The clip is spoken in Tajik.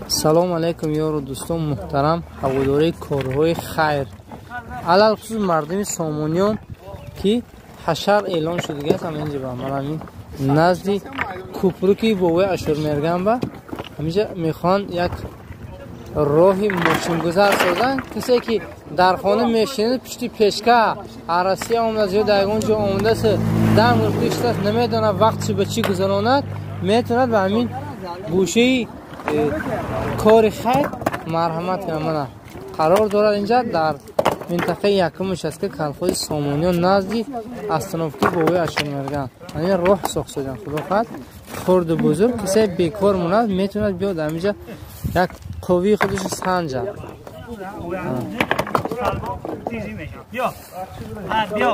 Салом алейкум, ёру дӯстон муҳтарам, ҳаводории корҳои хайр, алалхусус мардуми Сомониён, ки ҳашар эълон шудагиаст. Ҳаминҷа ба манамин назди купруки бобои Ашурмерган ба ҳаминҷа мехоҳанд як роҳи мошингузар созанд. Касе ки дар хона мешинад, пушти пешка Россия омадааст ё дар ягон ҷо омадааст, дам гирифта иштааст, намедонад вақтши ба чӣ гузаронад, метавонад ба ҳамин гӯшаи кори хайр марҳамат кунад. Мана қарор дорад инҷа дар минтақаи якум участка колхози Сомониён, назди остановки бобои Ашурмерган. Ҳамин роҳ сохтшудан, худо хоҳад, хурду бузург касе бекор монад, метавонад биёд ҳаминҷа як қуввии худашо санҷад. Бیا بیا.